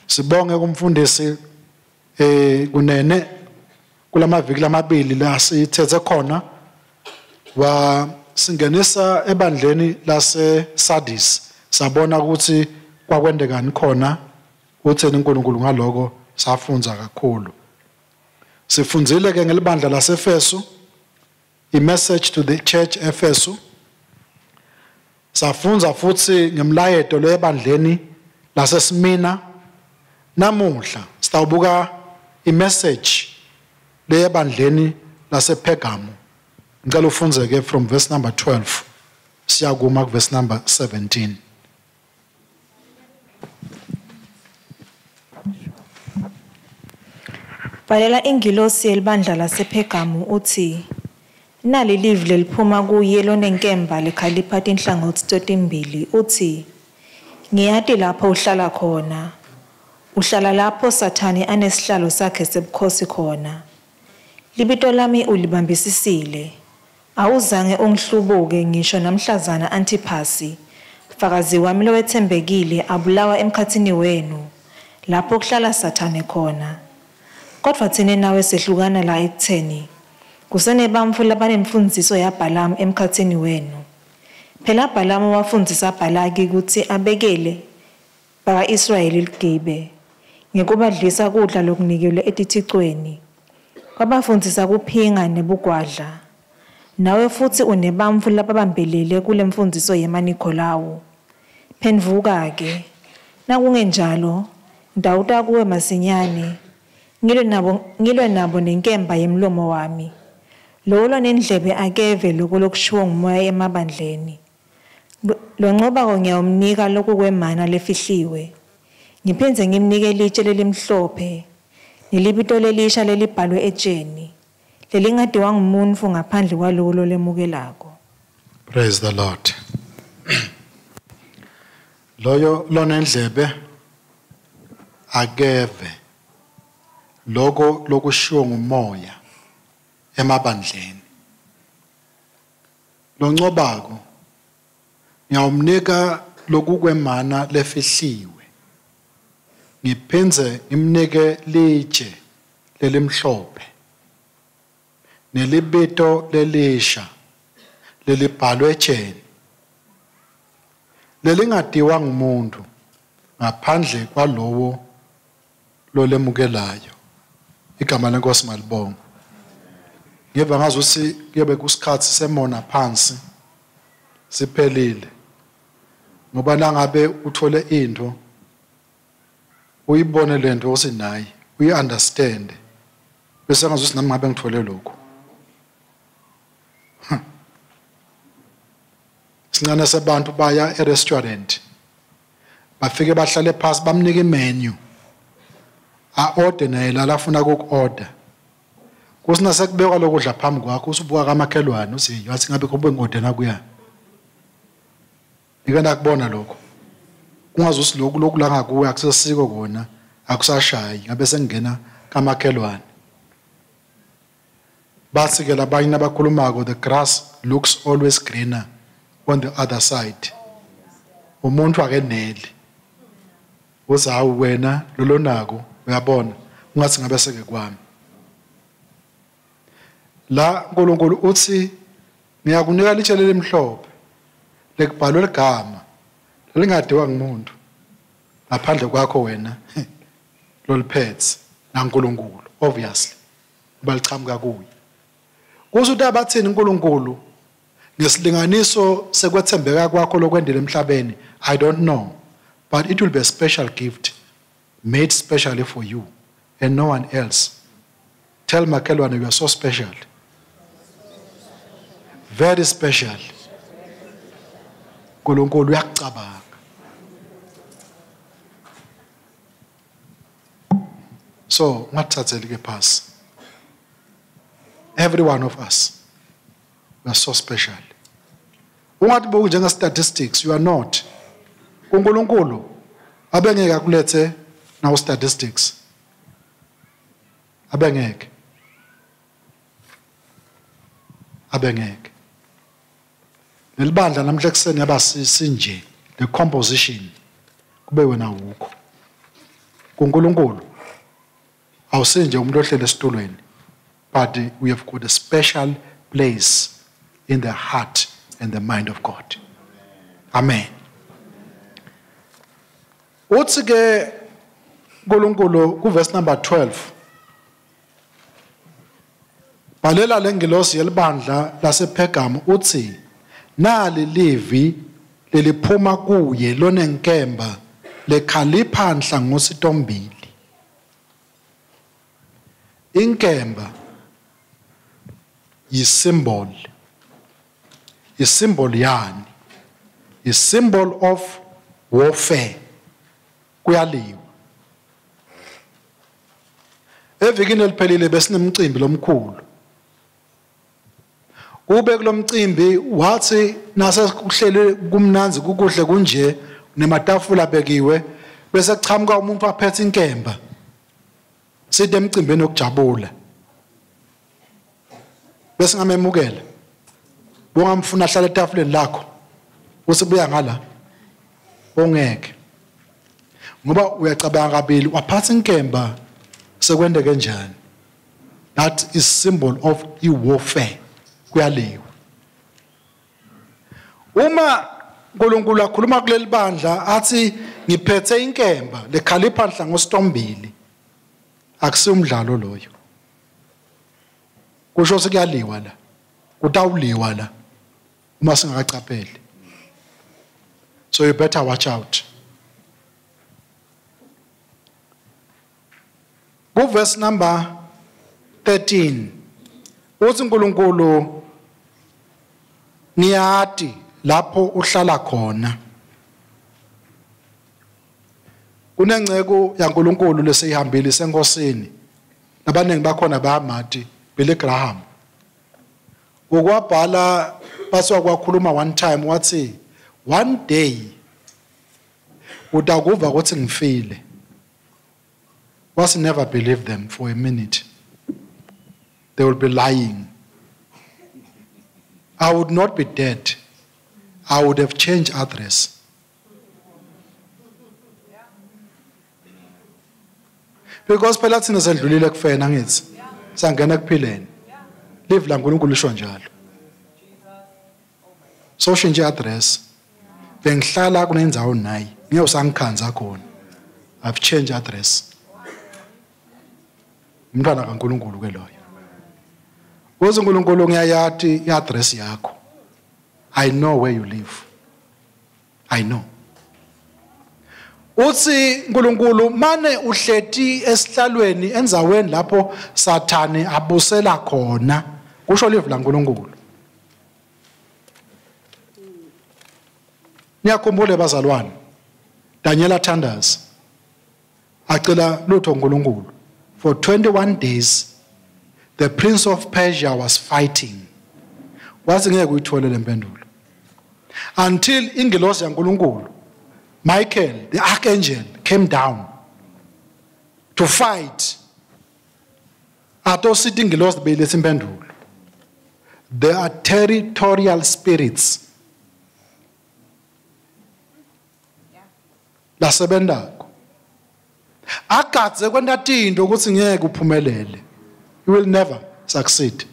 Sibonge kumfundisi Kunene kulamaviki lamabili la sithethe khona wa singenisa ebandleni lase Sardis, sabona ukuthi kwakwendekani khona, utheni uNkulunkulu ngaloko, safundza kakhulu. Sifundzile ke ngelibandla laseEfesu, i message to the church Efesu. Safundza futhi ngemlayeto lebandleni laseSmina. Namuhla sitawubuka i message lebandleni lasePergamo. Ngicela ufunze ke from verse number 12 siyakuma ku verse number 17. Bhalela ingilosi yelibandla lasePhergamu utsi: Nali livi leliphuma kuye lonenkemba lekhalipha tinhlangotsi totimbili, utsi: Ngiyati lapho uhlala khona. Uhlala lapho Sathane anesihlalo sakhe sebukhosi khona. Libito lami ulibambisisile. Awuzange ungihlubuke ngisho namhlazana Antipasi, fakazi wami lowetsembekile, abulawa emkhatsini wenu, lapho kuhlala Sathane khona. Kodvwa tsine nawe sehlukana la ekutseni kusenebantfu labanemfundziso yaBhalamu emkhatsini wenu. Phela Bhalamu wafundzisa Bhalaki kutsi abekele baka-Israyeli ligibe, ngekubadlisa kudla lokunikelwe etithicweni. Wabafundzisa kuphinga nebugwadla. Nawe futsi unebantfu lababambelele kulemfundziso yemaNikholawu. Phendvuka-ke, nakungenjalo, ngitawuta kuwe masinyane, ngilwe nabo nenkemba yemlomo wami. Lowo lonendlebe akeve loko lokushiwo nguMoya emabandleni. Loncobako ngiyawumnika lokukwemana lefihliwe. Ngiphindze ngimnike litje lelimhlophe, nelibito lelisha lelibhalwe etjeni, lelingatiwa ngumuntfu ngaphandle kwalowo lolemukelako. Praise the Lord. Loyo lonendlebe akeve loko lokushiwo nguMoya emabandleni. Loncobako ngiyawumnika lokukwemana lefihliwe, ngiphindze ngimnike litshe lelimhlophe nelibito lelisha lelibhalwe etsheni, lelingatiwa ngumuntu ngaphandle kwalowo lolemukelayo. Igama leNkosi malibongwe. Ngiva ngazuthi kuyobe kusikhathi semona phansi siphelile, ngoba nangabe uthole into uyibone lento usinayi uyi-understand, bese ngazuthi nami ngabe ngithole lokho. Sincane sebantu baya e-restaurant, bafike bahlale phasi, bamnike imenu, a-order naye la lafuna kuku-order. Kusina sekubekwa lokudla phambi kwakho, usubuka kamakhelwane uthi yathi ngabe kube ngi-order nakuya. Ngike nakubona lokho. Kungazuthi lokhu lokhu la ngakuwe akusesiko kona, akusashayi, ngabe sengingena kamakhelwane. Bathi ke labanye nabakhulumako, the grass looks always greener on the other side. Umuntu akeneli. Uthi hawu wena lolonako uyabona ungathi ngabe seke kwami. La uNkulunkulu uthi ngiyakunika litshe lelimhlophe lekubhalwe ligama lelingadiwa ngumuntu ngaphandle kwakho wena loliphethe naNkulunkulu, obviously balichamuka kuye. Kusho ukuthi abathini uNkulunkulu ngesilinganiso sekwethembeka kwakho lokwendele emhlabeni, I don't know, but it will be a special gift made specially for you and no one else. Tell makhelwane you are so special, very special. uNkulunkulu uyakucabanga. So ungathatheli ke phasi. Every one of us, we are so special. Ungathi buku njenge statistics, you are not. uNkulunkulu abengeke akulethe nawo statistics. Abengeke. Abengeke. Lelibandla namhla ekseni yaba sinje. The composition kube wena wukho. KuNkulunkulu awusinje umuntu ohlele esitulweni, but we have got a special place in the heart and the mind of God. Amen. Uthi ke uNkulunkulu ku verse number 12, bhalela lengilosi yelibandla lasePhergamu uthi, nali livi leliphuma kuye lonenkemba lekhalipha nhlangothi tombili. Inkemba yisymbol, isymbol yani? Isymbol of warfare. Kuyaliwa. Evikini eliphelile besinemcimbi lomkhulu. Kube kulomcimbi wathi nasekuhlele kumnanzi kukuhle kunje nematafula abekiwe, bese kuchamuka umuntu aphethe inkemba. Sithi emcimbini wokujabula. Bese ngamemukela. Bongamfuna ahlale etafuleni lakho. Usibuya ngala. Ongeke. Ngoba uyacabanga kabili waphatha inkemba sekwendeke kanjani. That is symbol of i-warfare. Kuyaliwa. Uma uNkulunkulu akhuluma kuleli bandla athi ngiphethe inkemba lekhalipha nhlangothi tombili, akusiyo umdlalo loyo. Kusho sekuyaliwa la, kutawuliwa la uma singakacapheli. So you better watch out. Ku verse number 13 uthi uNkulunkulu ngiyati lapho uhlala khona. Kunengceku yaNkulunkulu leseyihambile senkosini, labaningi bakhona bayamati, Billy Graham. Ukwabhala basuka kwakhuluma one time wathi one day utakuva ukuthi ngifile. Was never believe them for a minute. They will be lying. I would not be dead. I would have changed address. Because phela thina sedlulile kufena ngithi. Sangena kuphileni. Live la uNkulunkulu lisho njalo. So shintshe address. Bengihlala kunendzawo nayi. Ngeke usangikhanza khona. I've changed address. Umntwana kaNkulunkulu ke loyo. Uze uNkulunkulu ngiyayati iaddress yakho. I know where you live. I know. Uthi uNkulunkulu mane uhleti esihlalweni endzaweni lapho Sathane abusela khona, kusho live laNkulunkulu. Niyakhumbula bazalwane, Daniel thandaza acela lutho uNkulunkulu. For 21 days the prince of Persia was fighting. Wathi ngeke uyithole lempendulo until ingelosi yaNkulunkulu Michael the archangel came down to fight. Atosithi ingelosi beyiletha impendulo. There are territorial spirits lasebenzako agadze kwenta tinto ukuthi ngeke uphumelele. You will never succeed.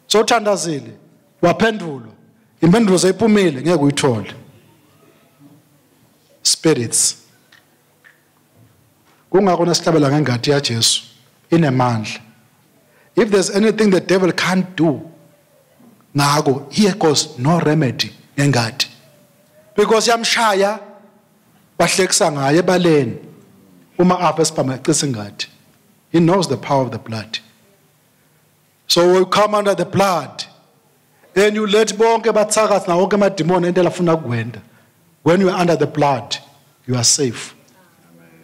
So thandazile waphendulwa, impendulo seyiphumile, ngeke uyithole. Spirits. Kungakho nasihlabela ngengati ya Jesu inemandla. If there's anything the devil can't do, ngako here goes no remedy ngengati, because yamshaya bahlekisa ngaye ebaleni uma apha esiphambe ecisa ingati. He knows the power of the blood. So we come under the blood and you let bonke bathakathi na wonke amadimoni into lafuna kuwenda. When you are under the blood, you are safe.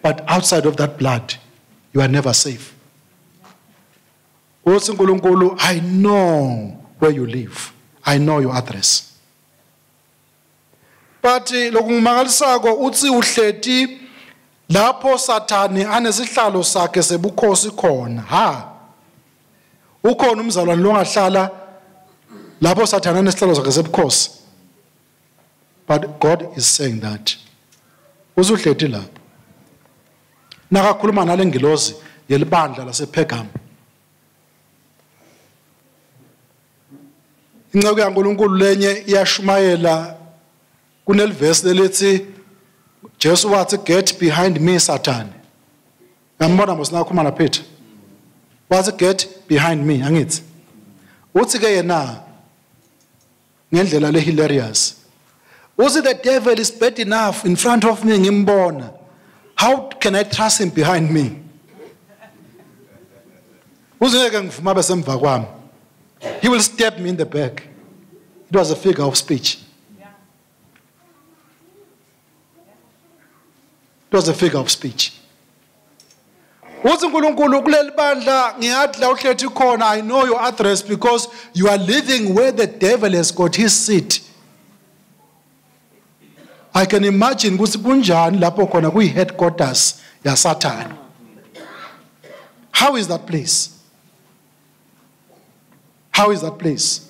But outside of that blood, you are never safe. Uthi uNkulunkulu, I know where you live. I know your address. But lokumangalisako uthi uhleti lapho Sathane anesihlalo sakhe sebukhosi khona. Ha. Ukhona umzalwane longahlala lapho Sathane anesihlalo sakhe sebukhosi. But God is saying that. Uzuhleti lapho. Nakakhuluma nale ngilozi yelibandla lasePergam. Inceku yaNkulunkulu lenye iyashumayela kunelivesi lelithi Jesu wathi, "Get behind me, Satan." Ngambona mos nakhuluma na Peter. Wathi, "Get behind me," angithi. Uthi ke yena ngendlela le hilarious. Uthi, "The devil is bad enough in front of me ngimbona. How can I trust him behind me?" Uzingeke ngivuma besemva kwami. He will stab me in the back. It was a figure of speech. It was a figure of speech. Uthi uNkulunkulu kuleli bandla, ngiyathi la uhlethi khona, I know your address because you are living where the devil has got his seat. I can imagine ukuthi kunjani lapho khona kuyi headquarters ya Satan. How is that place? How is that place?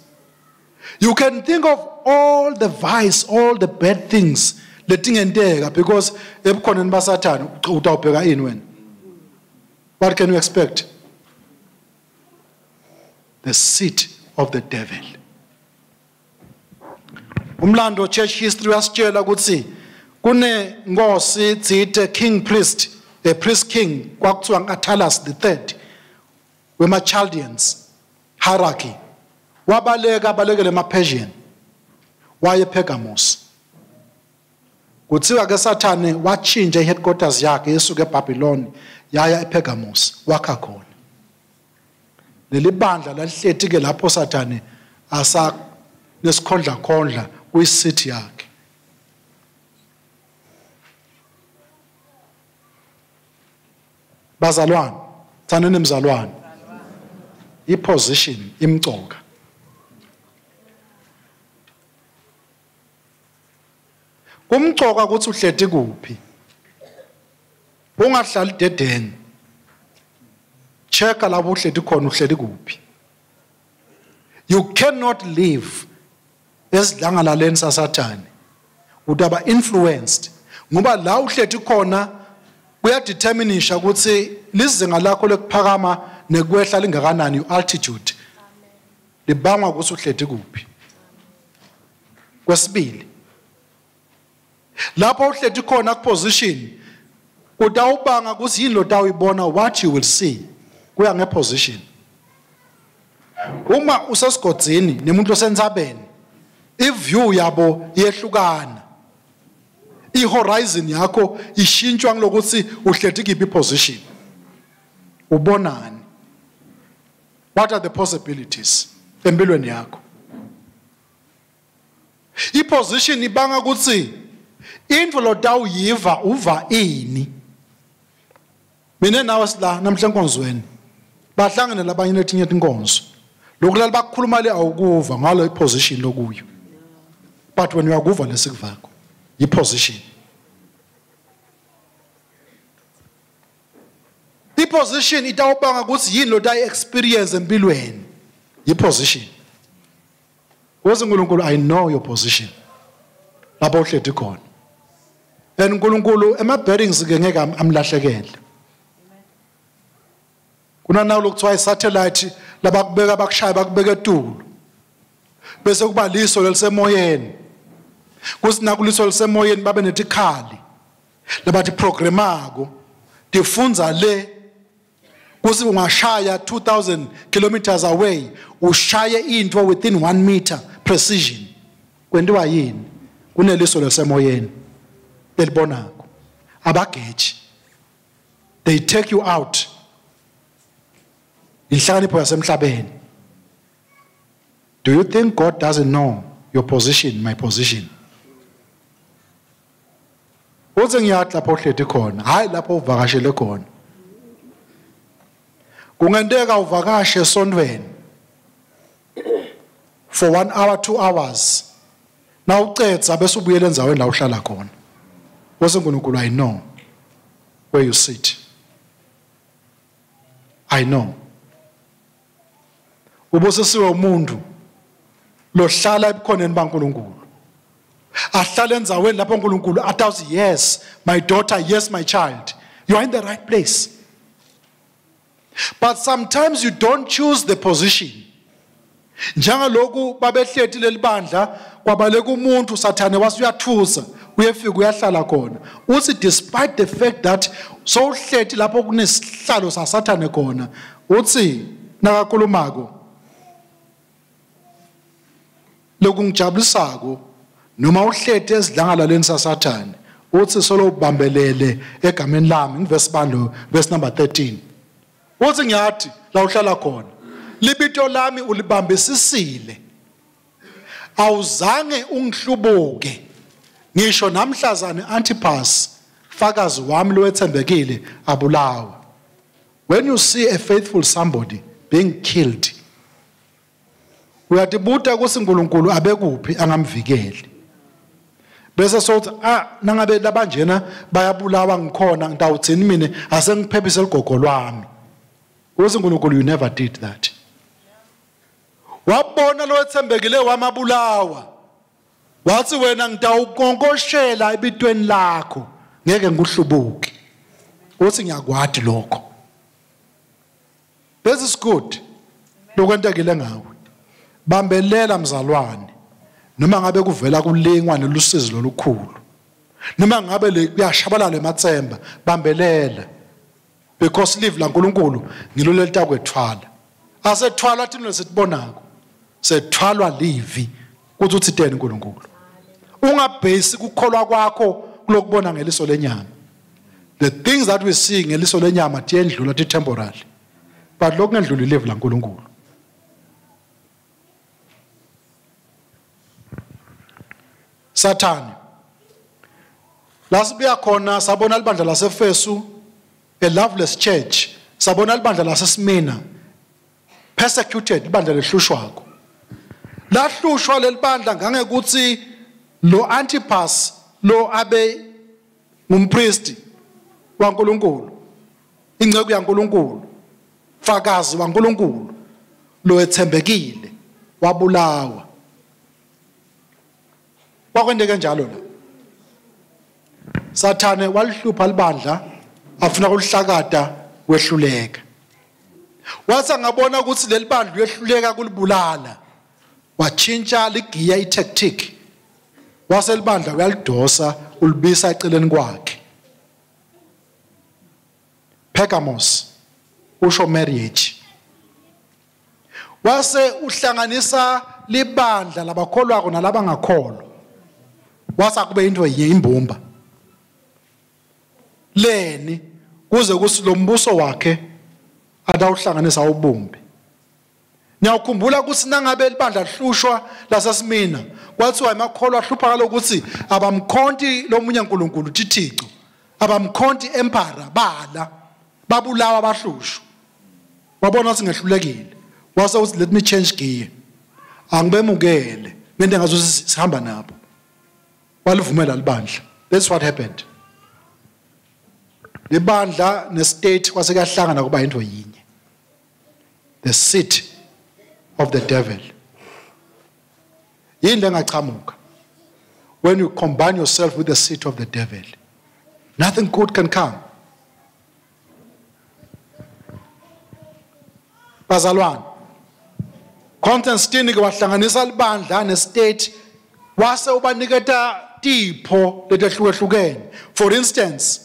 You can think of all the vice, all the bad things letingenteka because ebukhoneni baSathane utawubheka ini wena? What can you expect? The seat of the devil. Umlando, church history uyasitshela ukuthi kune nkosi tsite, king priest, a priest king kwakuthiwa ngu-Attalus the Third wema-Chaldeans hierarchy, wabaleka, abalekele ema-Persian, waye ePergamos. Kuthiwa ke Sathane watshintsha i-headquarters yakhe yesuka eBabylon yaya ePergamos, wakha khona. Leli bandla lalihleti ke lapho Sathane asa nesikhondla khondla kuyicity yakhe. Bazalwane, thaneni mzalwane. I-position imcoka. Kumcoka ukuthi uhleti kuphi. Ungahlali dedengu. Checka lapho uhleti khona, uhleli kuphi. You cannot live esidlangalaleni saSathane. Utaba influenced ngoba la uhleti khona kuyadeterminisha ukuthi lizinga lakho lokuphakama nekwehla lingakanani, your altitude libangwa ukuthi uhleti kuphi. Kwesibili, lapho uhleti khona kuposition kutawubanga ukuthi yini lotawuyibona, what you will see kuya ngeposition. Uma usesigodzini nemuntu osentsabeni, iview yabo iyehlukana, ihorizon yakho ishintshwa ngilokuthi uhleti kiphi position, ubonani, what are the possibilities empilweni yakho. Iposition ibanga ukuthi intfo lotawuyiva uva ini. Mina nawe sila namhla enkonzweni, bahlangene labanye letinye tinkonzo, lokulala bakukhuluma le awukuva ngalo iposition lokuyo, but when uyakuva lesikuvakho iposition. Iposition itawubanga ukuthi yini lo tayi experience empilweni, iposition. Wothi uNkulunkulu, "I know your position lapho uhleti khona." And uNkulunkulu ema bearings ke ngeke amlahlekele. Kunanawo lokuthiwa isatellite labakubeka, bakushaya, bakubeka etulu, bese kuba liso lelisemoyeni. Kuthi nakuliso lisemoyeni babe netikhali labathi programako tifunza le kuthi ungashaya 2000 kilometers away, ushaye into within 1 meter precision. Kwentiwa yini? Kuneliso lesemoyeni elibonako. Abageji, they take you out. Inhlakanipho yasemhlabeni. Do you think God doesn't know your position, my position? Uthi ngiyathi lapho uhleti khona, hayi lapho uvakashele khona. Kungenteka uvakashe esontweni for 1 hour, 2 hours, na ucedza bese ubuyele endzaweni la uhlala khona. Wase uNkulunkulu, "I know where you sit, I know." Ubusisiwe umuntu lohlala ebukhoneni baNkulunkulu. Ahlale endzaweni lapho uNkulunkulu atawuthi, yes my daughter, yes my child, you are in the right place. But sometimes you don't choose the position. Njengaloku babehleti lelibandla, kwabaleka umuntu, Sathane wase uyathusa, uyefika uyahlala khona. Uthi despite the fact that sowuhleti lapho kunesihlalo saSathane khona, uthi nakakhulumako, lokungijabulisako noma uhleti esidlangalaleni saSathane, uthi solo ubambelele egameni lami. Ngivesi bando, verse number 13, uthi ngiyathi la uhlala khona, libito lami ulibambisisile, awuzange ungihlubuke ngisho namhlazane Antipas fakazi wami lowethembekile abulawa. When you see a faithful somebody being killed, uyatibuta ukuthi uNkulunkulu abekuphi angamvikeli. Bese sothi, ah, nangabe labanjena bayabulawa ngikhona, ngitawuthini mina? Asengiphephise ligogo lwami. Uthi uNkulunkulu, you never did that. Wabona lo wethembekile wamabulawa, wathi wena ngitawukonkoshela ebitweni lakho, ngeke ngikuhlubuke. Uthi ngiyakwati lokho. This is good lokwentekile ngawe. Bambelela mzalwane, noma ngabe kuvela kulingwa nelusizi lolukhulu, noma ngabe le kuyashabalala ematsemba, bambelela, because live laNkulunkulu ngilo lelitakwethwala. Asethwalwa thina lesitibonako, sethwalwa livi kuthi uthi teni uNkulunkulu. Ungabhesi kukholwa kwakho kulokubona ngeliso lenyama. The things that we see ngeliso lenyama tiyendlula, ti temporary, but lokungendluli live laNkulunkulu. Sathane lasibuya khona, sabona libandla laseFesu, a loveless church, sabona libandla laseSmyrna, persecuted, libandla lehlushwako. Lahlushwa lelibandla ngangekuthi lo Antipas lo abe ngumpristi waNkulunkulu, inceku yaNkulunkulu, fakazi waNkulunkulu lo ethembekile, wabulawa. Kwakwenteke njalo la. Sathane walihlupha libandla, afuna kulihlakata, wehluleka. Wathi angabona ukuthi leli bandla uyehluleka kulibulala, watshintsha ligiya, i-tactic, waselibandla uyalidosa, ulibisa eceleni kwakhe. Pergamos usho marriage. Wase uhlanganisa libandla labakholwako nalabangakholwa, wasa kube into yinye, imbumba leni, kuze kusi lo mbuso wakhe atawuhlanganisa ubumbi. Niyawukhumbula ukuthi nangabe libandla lihlushwa laseSmyrna, kwathiwa emakholwa ahlupha kalokuthi abamkhonti lomunye uNkulunkulu Thixo, abamkhonti emperor, bala babulawa, bahlushwa. Wabona ukuthi ngehlulekile, wase uthi, let me change gear, angibemukele ngente ngazo sihamba nabo. Walivumela libandla. That's what happened. Libandla nestate kwase kuyahlangana kuba into yinye, the seat of the devil. Yini lengachamuka when you combine yourself with the seat of the devil? Nothing good can come. Bazalwane, Constantine ke wahlanganisa libandla nestate, wase ubaniketa tipho letehlukehlukene. For instance,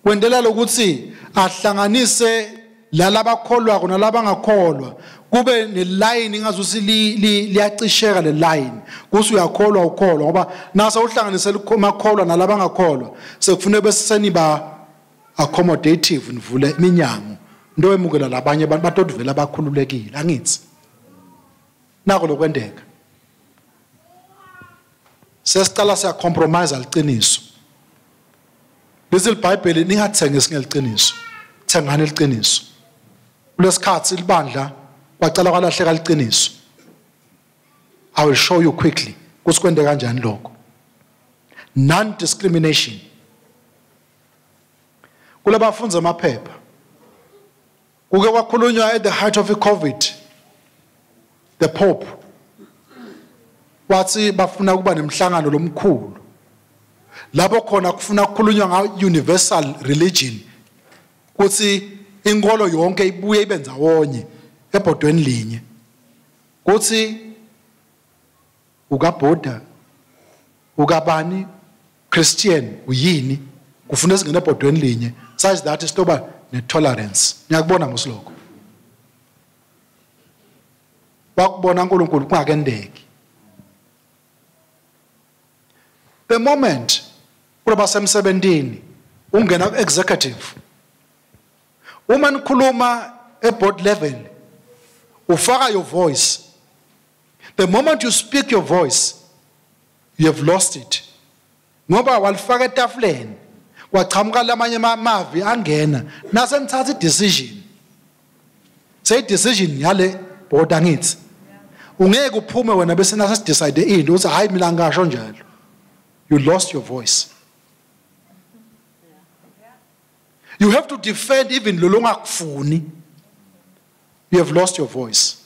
kwendela lokuthi ahlanganise lalabakholwako nalabangakholwa, kube neline ngazuthi liyacisheka le line kuthi uyakholwa, ukholwa, ngoba nase uhlanganise makholwa nalabangakholwa, sekufuneka bese seniba accommodative, nivule iminyango into emukela labanye abantu batodvela bakhululekile. Angithi nako lokwendeka, sesicala siyacompromise liciniso. Lesi liBhayibheli, ningathengisi ngeliciniso, thengani liciniso. Kulesikhathi libandla kwacala kwalahleka liciniso. I will show you quickly ukuthi kwente kanjani lokho. Non discrimination kulabafunza amaphepha, kuke kwakhulunywa at the height of the COVID, the Pope Wathi bafuna kuba nemhlangano lomkhulu. Lapho khona kufuna kukhulunywa nga universal religion. Kuthi inkolo yonke ibuye ibe ndzawonye ebhodweni linye. Kuthi ukaBuddha, ukabani, Christian uyini, kufuna singene ebhodweni linye such that sitoba ne-tolerance. Niyakubona musiloko. Wakubona uNkulunkulu kungakendeki. The moment kuloba semsebentini ungena ku-executive, uma nikhuluma e-board level ufaka your voice. The moment you speak your voice, you have lost it. Ngoba walifaka etafuleni, kwachamuka lamanye mavi angena, nase nithatha i-decision. Say decision yale board angithi. Ungeke uphume wena bese nase decide into uthi hayi mina ngisho njalo. You lost your voice. You have to defend even lo ongakufuni. You have lost your voice.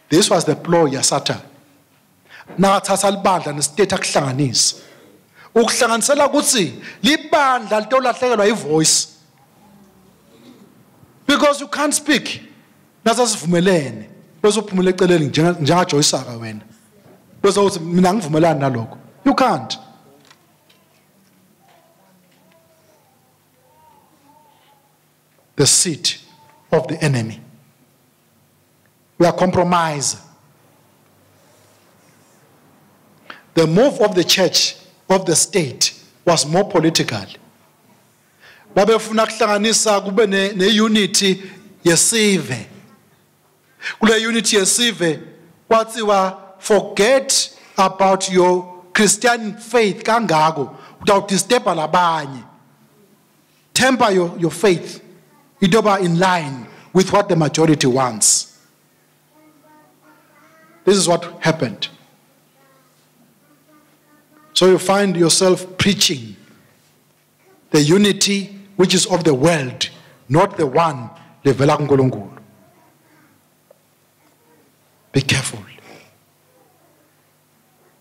This was the ploy yaSatan. Nakathatha libandla nestate akuhlanganisa. Ukuhlanganisela ukuthi libandla litolahlekelwa ivoice. Because you can't speak. Nasa sivumelene. Bese uphumule eceleni njenga Joyce Saka wena. Bese uthi mina ngivumelani nalokho. You can't. The seat of the enemy. We are compromised. The move of the church, of the state, was more political. Babefuna kuhlanganisa kube ne-unity yesive. Kule unity yesive kwathiwa forget about your Christian faith kangako, utawudisturb labanye. Temper your faith. Itoba in line with what the majority wants. This is what happened. So you find yourself preaching the unity which is of the world, not the one levela kuNkulunkulu. Be careful.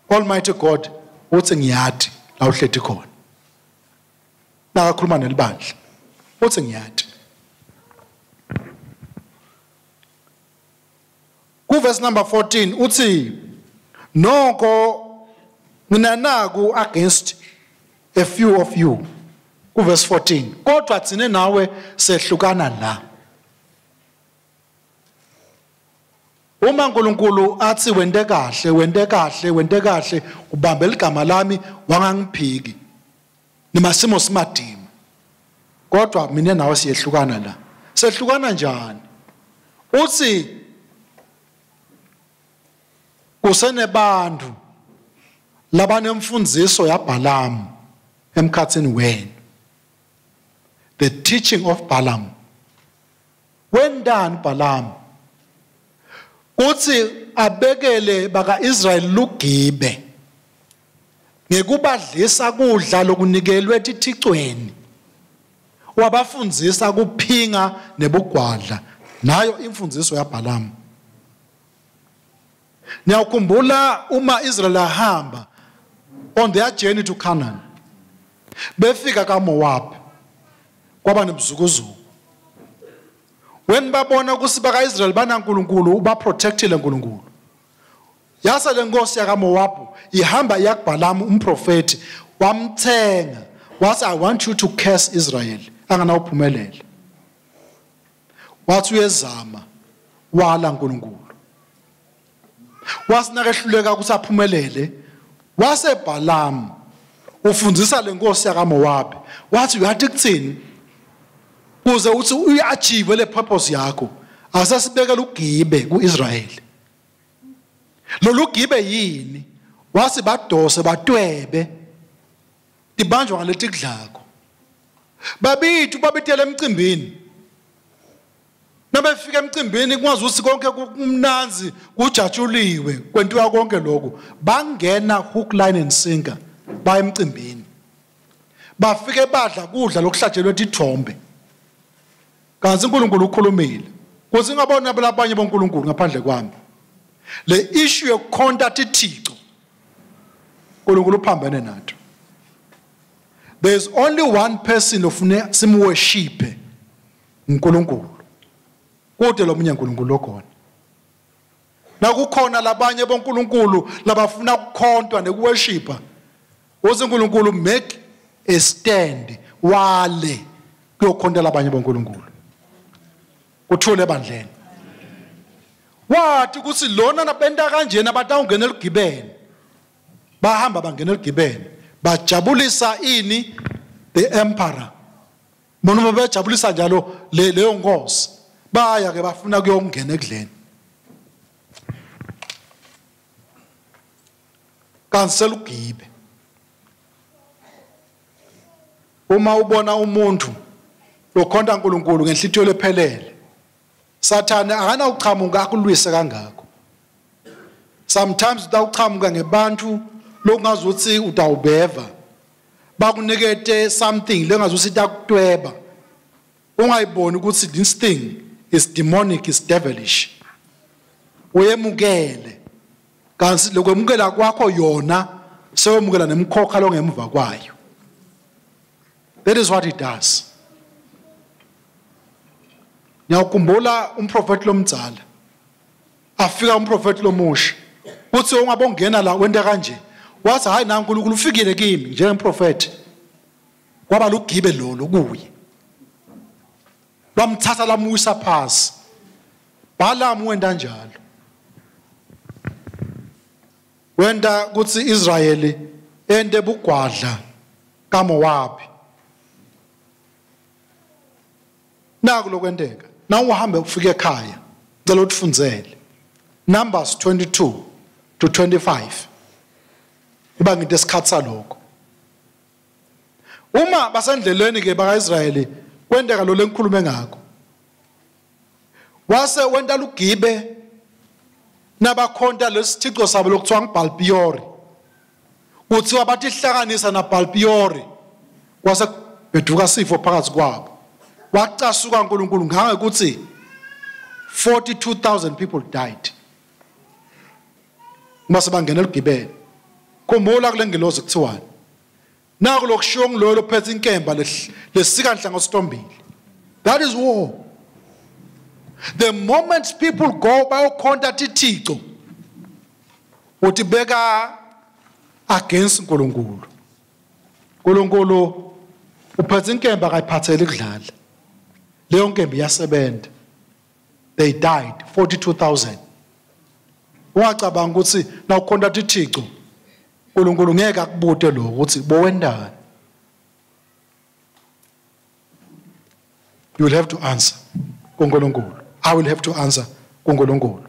Almighty God uthi ngiyati la uhleti khona. Nakakhuluma nelibandla uthi ngiyati. Ku verse number 14 uthi noko nginanaku against a few of you. Ku verse 14 kodwa tsine nawe sehlukana la. Uma uNkulunkulu athi wente kahle, wente kahle, wente kahle, ubambe ligama lami wangangiphiki. Nimasimo simadima. Kodwa mina nawe siyehlukana la. Sehlukana njani? Uthi kusenebantu labanemfundiso yaBalaam emkhathini wenu. The teaching of Balaam. Wendani Balaam? Uthi abekele bakaIsrael lugibe ngekubadlisa kudla lokunikelwe etithicweni, wabafundzisa kuphinga nebugwadla. Nayo imfundiso yaBalaam. Niyakhumbula uma Israel ahamba on their journey to Canaan, befika kaMoab kwaba nebuzukuzuku. When babona ukuthi bakaIsrael banaNkulunkulu ubaprotectile uNkulunkulu, yase lenkosi yakaMoab ihamba iyakuBalaam umprofeti, wamthenga wathi I want you to curse Israel anganawuphumelela. Wathi uyezama wala uNkulunkulu. Wasinaka ehluleka ukuthi aphumelele, wase Balaam ufundisa lenkosi yakaMoab wathi uyathi kuthini kuze uthi uyachieve le purpose yakho, asasibekela ugibe kuIsrael. Lolu gibe yini? Wase badose batwebe tibanjwa ngaleti kudlako. Babithu babitele emcimbini. Nabefika emcimbini kungazi ukuthi konke kumnanzi kujatshuliwe kwentiwa konke lokho, bangena hook line and sinker baya emcimbini. Bafike badla kudla lokuhlatshelwe tithombe. Kanti uNkulunkulu ukhulumile. Kuthi ngabona labanye boNkulunkulu ngaphandle kwami. Le issue yokukhonta tithixo uNkulunkulu uphambene nato. There is only one person ofune simworship, uNkulunkulu. Kude lomunye uNkulunkulu okhona. Nakukhona labanye boNkulunkulu labafuna ukukhontwa nekuworshipa, uthi uNkulunkulu make a stand, wale kuyokhonta labanye boNkulunkulu. Kuthule ebandleni. Wathi ukuthi lona nabenta kanjena batawungena eligibeni. Bahamba bangena eligibeni. Bajabulisa ini? The emperor. Noma bejabulisa njalo leyo nkosi. Baya ke bafuna kuyongena ekudleni. Kanti selugibe. Uma ubona umuntu lokhonta uNkulunkulu ngenhlitiyo lephelele, Sathane akanawuchamuka akulwise kangako. Sometimes utawuchamuka ngebantu lokungazuthi utawubeva, bakunikete something lengazuthi itakutweba, ungayiboni ukuthi this thing is demonic, is devilish. Uyemukele, kanti lokwemukela kwakho yona sewemukela nemkhokha longemuva kwayo. That is what he does. Ngiyakhumbula umprofeti lomdzala afika, umprofeti lomusha uthi ungabongena la wenta kanje, wathi hayi na uNkulunkulu ufikile kimi njengemprofeti. Kwaba lugibe lolo kuye, lwamthatha lamuyisa phasi. Balaam wenta njalo, wenta kutsi Israyeli ente bugwadla kaMowabi. Naku lokwenteka na uhambe ufike ekhaya, ngicela utifundzele Numbers 22 to 25, iba nginte isikhathi salokho. Uma basendleleni ke bakaIsrayeli, kwenteka lo lengikhulume ngakho, wase wenta lugibe nabakhonta lesithixo sabo lokuthiwa nguBhalpiyori. Kuthiwa batihlanganisa naBhalpiyori, kwase beduka sifo phakathi kwabo. Wacasuka uNkulunkulu ngangekuthi 42,000 people died uma sebangena elugibeni. Khumbula kule ngilozi kuthiwani? Naku lokushiwo ngiloyo lophethe inkemba lesika nhlangothi. That is war. The moment people go bayokhonta tithixo, utibeka against uNkulunkulu. uNkulunkulu uphethe inkemba, akayiphatheli kudlala. Leyo nkemba iyasebenza. They died, 42,000. Ungacabanga ukuthi nawukhonta tithixo uNkulunkulu ngeke akubute lokho ukuthi bowendani. You will have to answer kuNkulunkulu. I will have to answer kuNkulunkulu.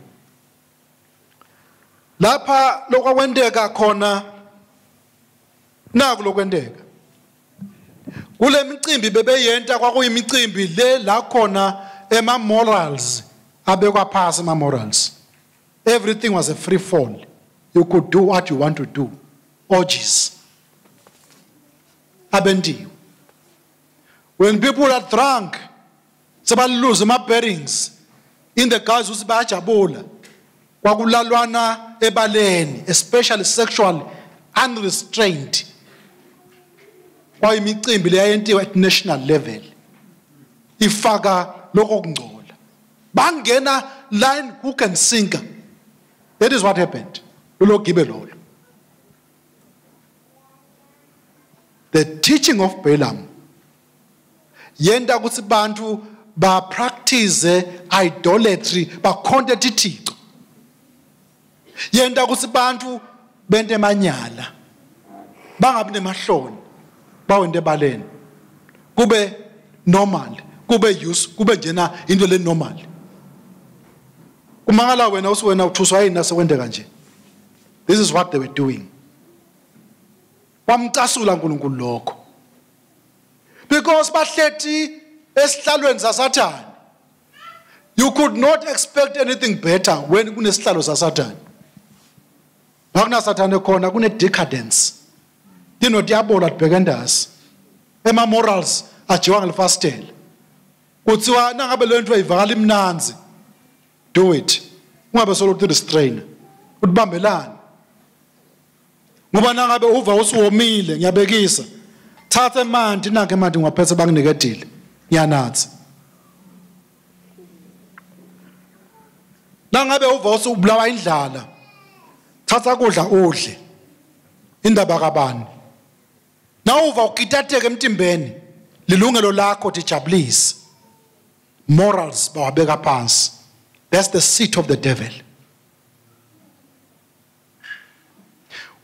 Lapha lokwakwenteka khona, naku lokwenteka kule micimbi bebeyenta, kwakuyimicimbi le la khona ema morals abekwa phasi, ema morals. Everything was a free fall. You could do what you want to do. Orgies abentiwe. When people are drunk, sebalose ama bearings, in the guys ukuthi bayajabula, kwakulalwana ebaleni, especially sexual unrestrained. Kwayimicimbi leyayentiwa at national level, ifaka lokho kungcola, bangena line, hook and sinker. That is what happened. Lolo gibe lolo, the teaching of Balaam yenta ukuthi bantu ba practice idolatry, bakhonte tithixo. Yenta ukuthi bantu bente emanyala, bangabi nemahloni, bawente ebaleni, kube normal, kube use, kube njena into le normal. Kumangala wena usuwena uthuswa yini nasekwenteka nje. This is what they were doing. Wamcasula uNkulunkulu lokho, because bahleti esihlalweni saSathane. You could not expect anything better when kunesihlalo saSathane. Akunasathane khona, kune decadence, tino tiyabola tibheke endasi, ema morals ajiwa ngelifasitela. Kuthiwa nangabe le nto ivakala imnanzi, do it, ungabe solo uthi restrain. Utibambelani. Ngoba nangabe uva usuwomile ngiyabekisa. Thatha emanti nanke emanti ngiwaphethe banginiketile. Ngiyanatha. Nangabe uva usubulawa indlala. Thatha kudla udle. Indaba kabani? Nawuva ugitateke emtimbeni lilungelo lakho tijabulise. Morals bawabeka phansi. That's the seat of the devil.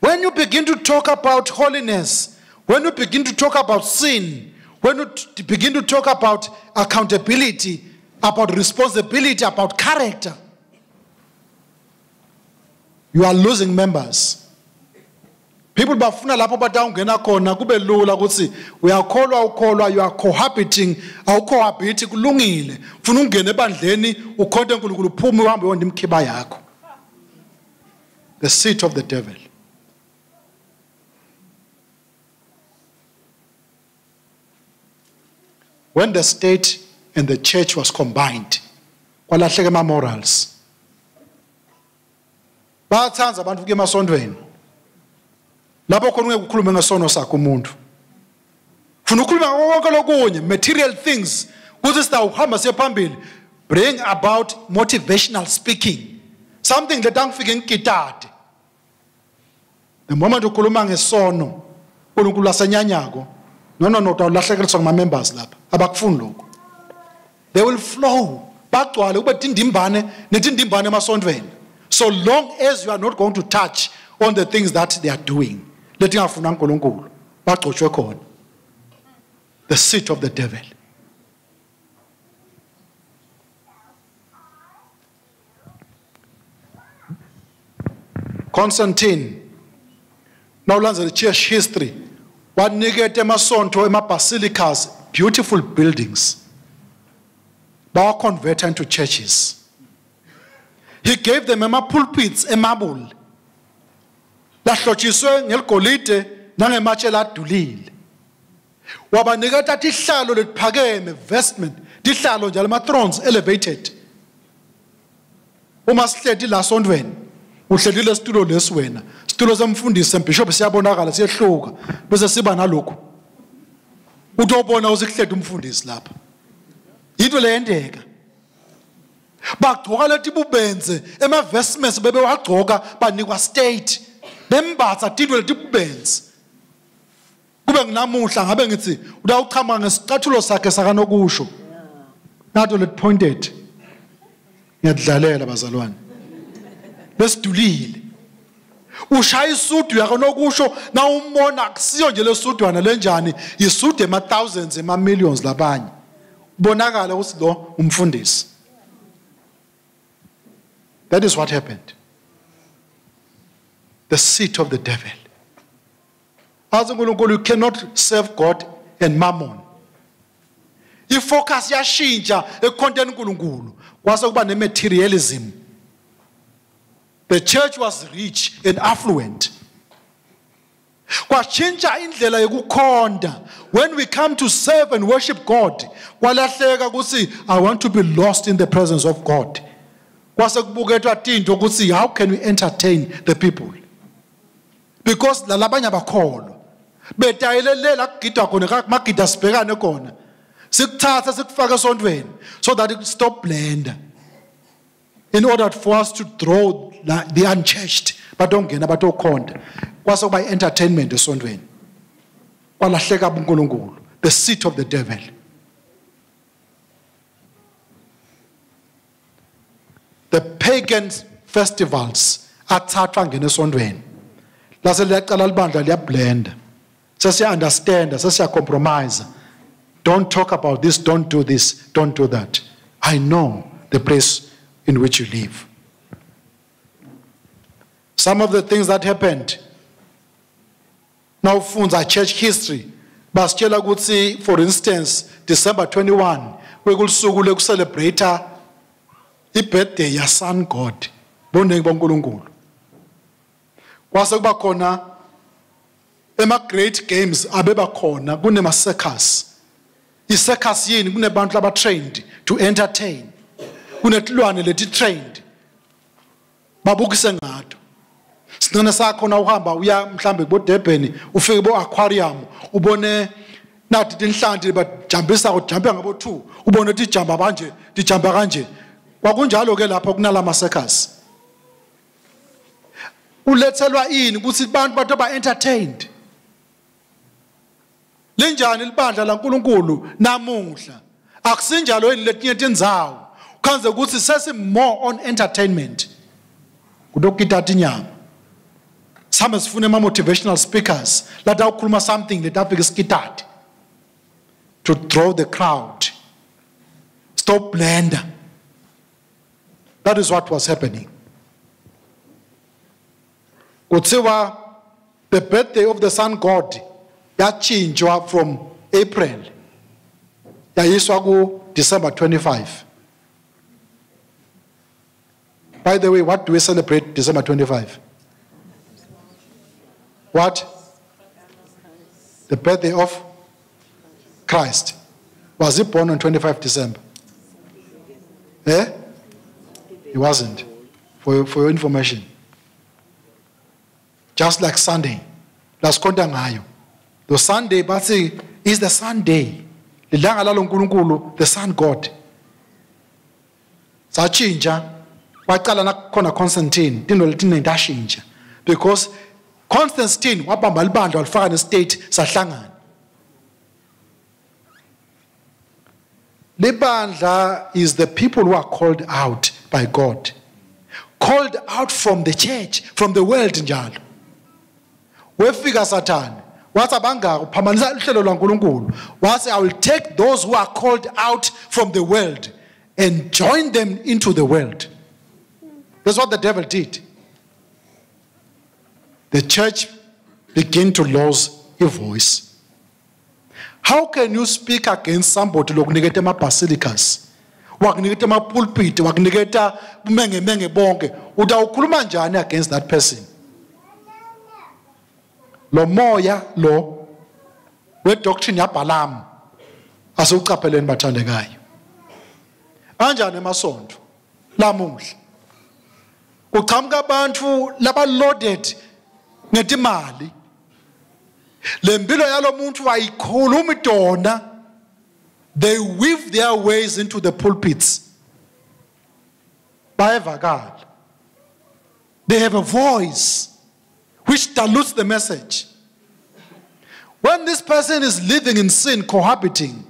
When you begin to talk about holiness, when you begin to talk about sin, when you begin to talk about accountability, about responsibility, about character, you are losing members. People bafuna lapho batawungena khona kube lula ukuthi uyakholwa ukholwa, you are cohabiting, awucohabit kulungile. Ufuna ungene ebandleni ukhonte uNkulunkulu uphume uhambe uyonda imkhiba yakho. The seat of the devil. When the state and the church was combined, kwalahleka ama morals. Bayathanda abantu kuye emasontweni. Lapho khona ungeke ukhulume ngesono sakho umuntu. Ufuna ukukhuluma konke lokunye, material things, kuthi sitawuhamba siye phambili. Bring about motivational speaking. Something that angifike ngigitade. The moment ukhuluma ngesono, uNkulunkulu asenyanyako. No, no, no, utawulahlekeliswa ngama members lapha. Abakufuni lokho. They will flow. Bagcwale kube tindimbane netindimbane emasontweni. So long as you are not going to touch on the things that they are doing. Letingafuna uNkulunkulu. Bagcotshwe khona. The seat of the devil. Constantine, nawulandzela church history, waniketa emasonto ema-basilicas, beautiful buildings. Bawa-convert into churches. He gave them ema-pulpits emarble. Lahlotshiswe ngeligolide nangematshe ladulile. Wabaniketa tihlalo letiphakeme, vestment, tihlalo njalo ama-thrones elevated. Uma sihleti la sontweni, uhleli lesitulo lesi wena, situlo semfundisi sembishop siyabonakala siyehluka, bese siba nalokhu. Utobona usikuhleti umfundisi lapha. Into leyendeka. Bagcoka leti bubenze ema vestments bebewagcoka banikwa state. Bembatha tinto leti bubenze. Kube nginamuhla ngabe ngithi utawuchama ngesicathulo sakhe sakanokusho. Nato let pointed. Ngiyadlalela bazalwane. Besidulile. Ushaya isudu yakanokusho na umbona kusiyo nje lesudwana lenjani, isudu ema thousands ema millions labanye. Bonakala ukuthi lo umfundisi. That is what happened. The seat of the devil. Athi uNkulunkulu, you cannot serve God and mammon. Ifocus yashintsha ekukhonteni uNkulunkulu, kwase kuba nematerialism. The church was rich and affluent. Kwashintsha indlela yokukhonta. When we come to serve and worship God, kwalahleka ukuthi I want to be lost in the presence of God. Kwase kubuketwa tinto ukuthi how can we entertain the people? Because lalabanye abakholwa betayelelela kugidwa khona, magida sibhekane khona. Sikuthatha sikufake esontweni so that it stop blender. In order for us to draw the unchurched, batongena batokhonta. Kwase kuba entertainment esontweni. Kwalahleka uNkulunkulu, the seat of the devil. The pagan festivals athathwa ngene esontweni. Lase liyaqala libandla liyablenda. Sesiya understand, sesiya compromise. Don't talk about this, don't do this, don't do that. I know the place in which you live. Some of the things that happened. Now, funza church history. Basitshela ukuthi, for instance, December 21, kwekulusuku lekucelebrate i-birthday ya Sun God, bonengi boNkulunkulu. Kwase kuba khona ema great games abeba khona kunema circus. I-circus yini? Kunebantu laba trained to entertain. Kunetilwane leti trained. Babukise ngato. Sinone sakho na uhamba uya mhlambe kubo Durban ufike bo aquarium ubone nathi tinhlanti bajambisa kujampa ngabo 2 ubone tijamba kanje tijamba kanje. Kwakunjalo ke lapho kunalama circus. Ulethelwa ini ukuthi abantu bato ba entertained. Linjani libandla laNkuluNkulu namuhla? Akusinjalo yini letinye tindzawo? Khanze ukuthi sesi more on entertainment. Kutokita tinyama. Sihambe sifune ama motivational speakers lata ukukhuluma something letafika isikitati to draw the crowd. Stop blender. That is what was happening. Kuthiwa the birthday of the sun god yachintshwa from April yayiswa ku December 25. By the way, what do we celebrate December 25? What? The birthday of Christ. Was he born on 25 December? Eh? He wasn't. For your information. Just like Sunday. Lasikhonta ngayo. The Sunday bathi is the Sunday. Lilanga lalo uNkulunkulu, the sun god. Sachinja waqala nakhona Constantine, tinto letiningi tashintsha. Because Constantine wabamba libandla walifaka nestate sahlangana. Libandla is the people who are called out by God. Called out from the church, from the world njalo. Wefika Satan, wathi abangaka uphamanisa uhlelo lwaNkulunkulu. Wathi I will take those who are called out from the world and join them into the world. That's what the devil did. The church began to lose a voice. How can you speak against somebody lokuniketa ama basilicas? Wakuniketa ama pulpit, wakuniketa bumengemenge bonke. Utawukhuluma njani against that person? Lo moya lo we doctrine yaBalaam asiwuqapheleni bathandekayo. Kanjani emasonto lamuhla? Kuqhamuka abantu laba loaded ngetimali. Lempilo yalomuntu ayikhulumi tona. They weave their ways into the pulpits. Bayevakala. They have a voice which dilutes the message. When this person is living in sin, cohabiting,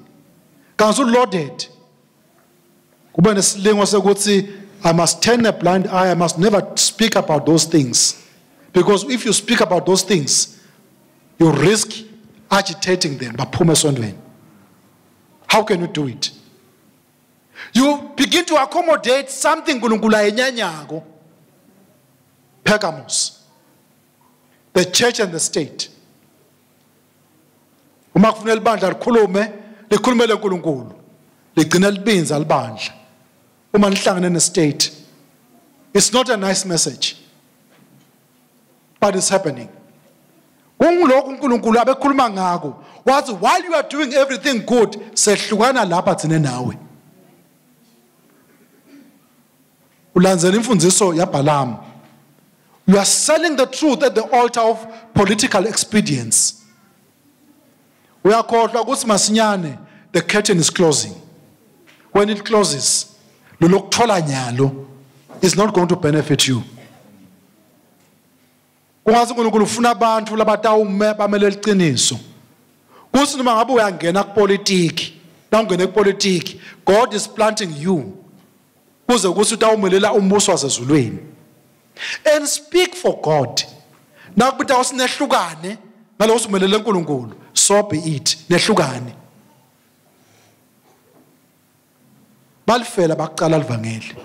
kanti loaded. Kube nesilingo sekuthi I must turn a blind eye, I must never speak about those things. Because if you speak about those things, you risk agitating them. Baphume esondweni. How can you do it? You begin to accommodate something uNkulunkulu ayenyanyako. Pergamos. The church and the state. Uma kufuneka libandla likhulume, likhulumele uNkulunkulu. Ligcina libinza libandla. Uma lihlangene ne-state. It's not a nice message. But it's happening. Kungilokhu uNkulunkulu abekhuluma ngako. Wathi while you are doing everything good, sehlukana lapha thina nawe. Ulandzela imfundiso yaBalaam. You are selling the truth at the altar of political expedience. Uyakhohlwa ukuthi masinyane the curtain is closing. When it closes, lolokuthola nyalo is not going to benefit you. Kungathi uNkulunkulu ufuna abantu labatawume bamele iqiniso. Kuthi noma ngabe uyangena kupolitiki, nawungena kupolitiki, God is planting you. Kuze kuthi utawumelela umbuso wasezulwini. And speak for God. Nakubita usinehlukane ngaloko usimelele uNkulunkulu, so be it, nehlukane. Balifela baqala livangeli.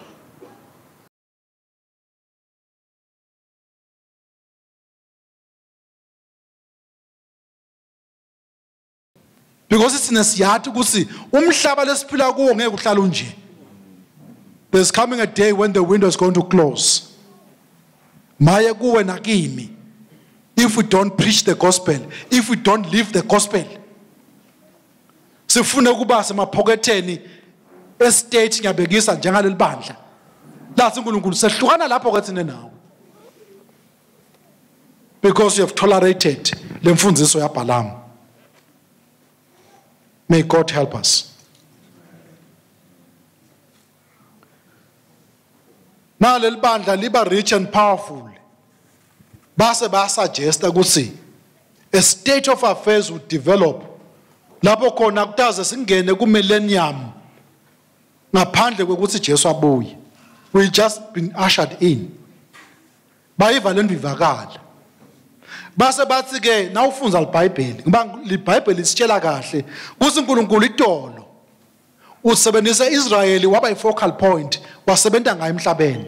Because sine siyathi ukuthi umhlaba lesiphila kuwo ngeke uhlale unje. There's coming a day when the window is going to close. Maye kuwe nakimi. If we don't preach the gospel, if we don't live the gospel. Sifune ukuba semaphoketheni estate ngiyabekisa njengaleli bandla. Lathi uNkulunkulu sehlukana lapho ke thina nawe. Because you have tolerated lemfundiso yaBalaam. May God help us. Now leli bandla liba rich and powerful. Base bayasuggesta ukuthi a state of affairs would develop lapho khona kutaze singene ku millennium ngaphandle kokuthi Jesu abuye. We just been ushered in. Bayiva lento ivakala. Base bathi ke nawufunza iBhayibheli ngoba iBhayibheli lisitshela kahle ukuthi uNkulunkulu itolo usebenzisa Israyeli waba yifocal point, wasebenta ngayo emhlabeni.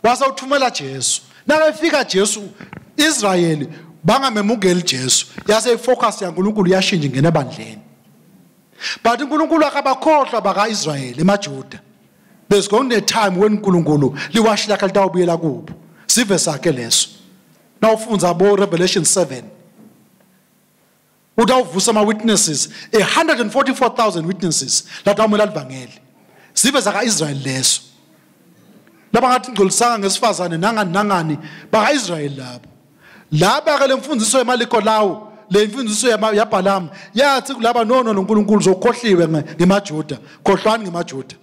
Wase uthumela Jesu. Nakafika Jesu, Israyeli bangamemukeli Jesu. Yase ifocus yaNkulunkulu yashintsha ingena ebandleni. But uNkulunkulu akabakhohlwa bakaIsrayeli emaJuda. There's going to be a time when uNkulunkulu liwashi lakhe litawubuyela kubo. Sive sakhe leso. Nawufunza bo Revelation 7. Utawuvusa ama witnesses, 144,000 witnesses latawumela livangeli. Sive sakaIsrael leso. Laba ngathi ngcolisanga ngesifazane nangani nangani bakaIsrael labo. Laba ke lemfundiso yemaLikolawo, lemfundiso yaBalaam yathi kulaba no no noNkulunkulu zokhohliwe ngemaJuda, khohlwani ngemaJuda.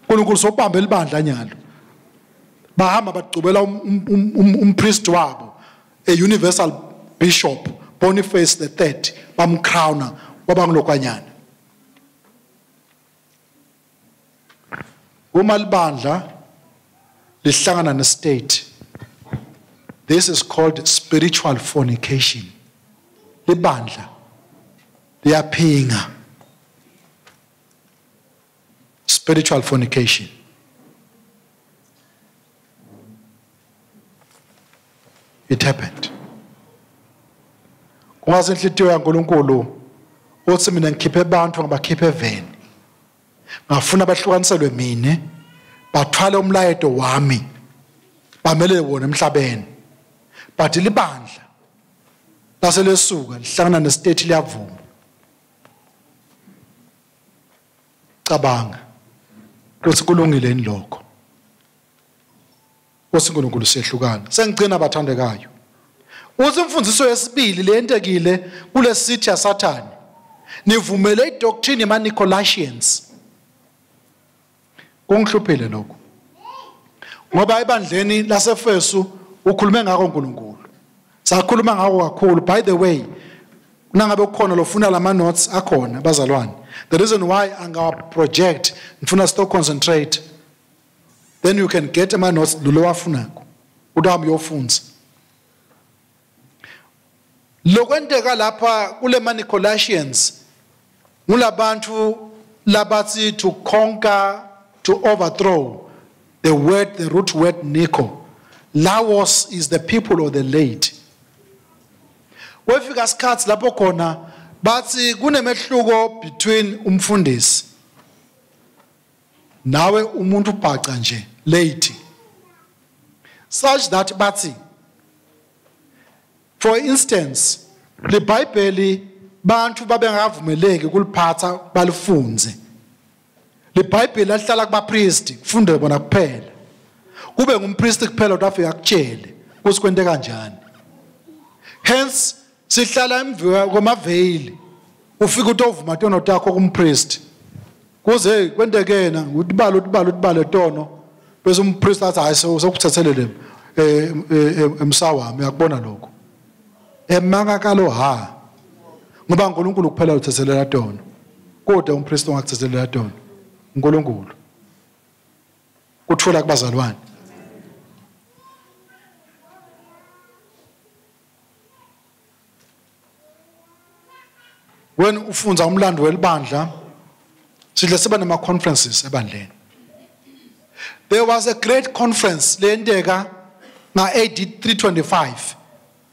uNkulunkulu sobamba elibandla nyalo. Bahamba bagcubela umpriest wabo, a universal bishop, Boniface the III, bamcrowna wabangulokwanyana. Uma libandla lihlangana nestate, this is called spiritual fornication. Libandla liyaphinga. Spiritual fornication. It happened. Kungaze inhlitiyo yaNkulunkulu uthi mina ngikhiphe abantu ngabakhiphe eveni. Ngafuna bahlukaniselwe mina, bathwale umlayeto wami, bamele wona emhlabeni. But libandla laselesuka lihlangana nestate liyavuma. Cabanga ukuthi kulungile yini lokho. Uthi uNkulunkulu siyehlukana. Sengigcina bathandekayo. Uthi imfundiso yesibili leyentekile kule city yaSathane. Nivumele idoctrine yamaNicolaitans. Kungihluphile lokho. Ngoba ebandleni laseFesu ukhulume ngakho uNkulunkulu. Sakhuluma ngakho kakhulu. By the way, nangabe kukhona lofuna lama notes akhona bazalwane. The reason why angawa project ngifuna sto concentrate. Then you can get ama notes lo wafunako. Utahamba uyofunza. Lokwenteka lapha kule maNicolaitans ngulabantu labathi to conquer, to overthrow the word, the root word Nico. Laos is the people or the late. Kwefika isikhathi lapho khona bathi kunemehluko between umfundisi nawe umuntu ubhaca nje late, such that bathi for instance leBhayibheli bantu babengavumeleki kuliphatha balifunze. LeBhayibheli lahlala kubapriest kufunde bona kuphela, kube ngumpriest kuphela otafika akutshele ukuthi kwente kanjani. Hence sihlala emva kwamaveyili, ufika utovuma tono takho kumpriest, kuze kwentekena utibale utibale utibale tono, bese umpriest athi hayi sokuthethelele emsawami. Uyakubona lokho emanga kalo ha, ngoba uNkulunkulu kuphela uthethelela tono, kodwa umpriest ongakuthethelela tono uNkulunkulu. Kuthola kubazalwane. When ufunza umlando welibandla, sidle siba nama conferences ebandleni. There was a great conference leyenteka nga AD 325.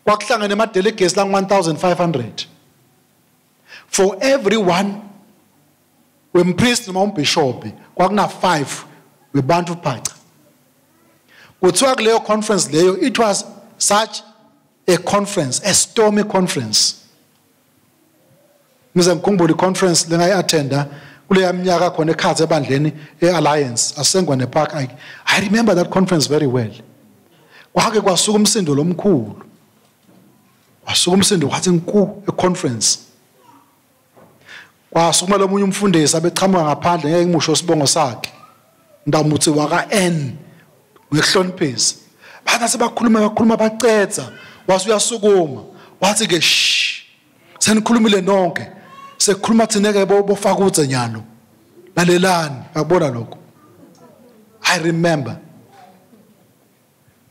Kwakuhlangene ama delegates lang 1500. For every one wempriest noma umbishop kwakuna 5 webantu phaca. Kuthiwa kuleyo conference leyo, it was such a conference, a stormy conference. Ngize ngikhumbule i-conference lengayi-attenda kuleya minyaka khona ekhatsi ebandleni e-Alliance asengwane Park. I remember that conference very well. Kwake kwasuka umsindo lomkhulu. Wasuka umsindo wathi nku econference. Kwasukuma lomunye umfundisi abeqhamuka ngaphandle ngeke ngimusho sibongo sakhe. Ndamuthi waka N ngekuhloniphisa. Bathi sebakhuluma bakhuluma bacetha, wase uyasukuma wathi ke shh, senikhulumile nonke, sekukhuluma thina ke bofakudze nyalo, lalelani. Akubona lokho. I remember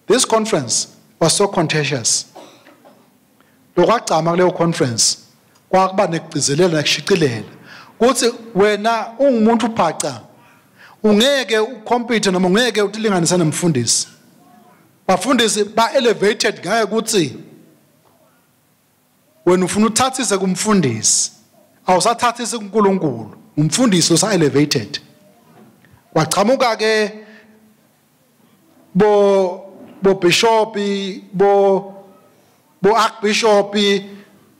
this conference was so contentious. Lokwagcama kuleyo conference kwakuba nekugcizelela nekushicilela kuthi wena ungumuntu uphaca ungeke ucompete noma ungeke utilinganise nemfundisi. Bafundisi ba elevated ngaye ukuthi wena ufuna uthathise kumfundisi, awusathathisi kuNkulunkulu, umfundisi usa elevated. Kwachamuka ke bo bishop, bo archbishop,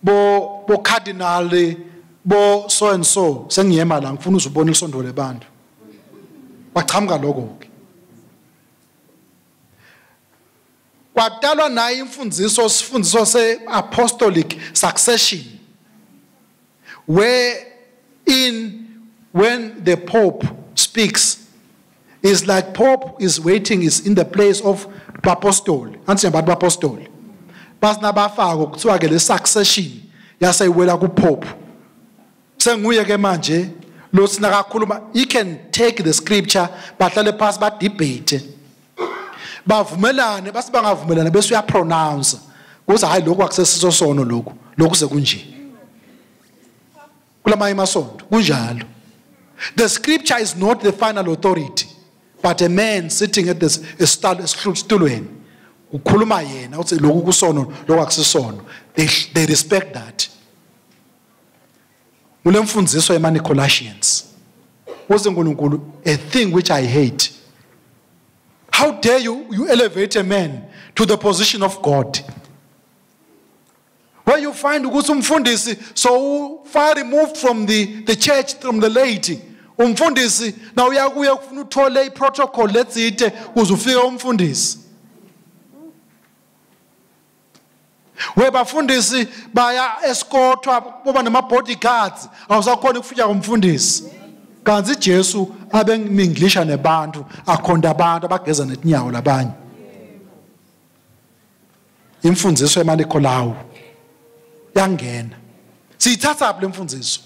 bo cardinal, bo so and so. Sengiyema la, ngifuna uzubona isonto lebantu. Kwachamuka lokho ke. Kwadalwa nayo imfundiso, isifundiso se-apostolic succession, where in when the Pope speaks, it's like Pope is waiting, is in the place of apostoli. Anthi abantu apostoli. Basinabafako kuthiwa ke le succession yaseyiwela ku Pope. Senguye ke manje lo sinakakhuluma, he can take the scripture, bahlale phansi ba debate. Bavumelane, basi bangavumelana bese uyapronounce. Kuze hayi lokhu akusesiso sono lokhu, lokhu sekunje. Kulamanye amasonto kunjalo. The scripture is not the final authority, but a man sitting at this esitulweni ukhuluma yena uthi lokhu kusono, lokhu akusisono. They respect that. Kulemfundiso yemaNicolaites. Uthi uNkulunkulu, a thing which I hate. How dare you elevate a man to the position of God? Where you find ukuthi umfundisi so far removed from the church, from the laity. Umfundisi na uyakuye ufuna uthole iprotocol letsite ukuze ufike umfundisi. Webafundisi baya escortwa kuba nama bodyguards, awusakhona ukufika kumfundisi. Kanti Jesu abe minglisha nebantu, akhonda abantu abageza netinyawo labanye. Imfundiso yemaNikolawu yangena. Siyithatha phi lemfundiso?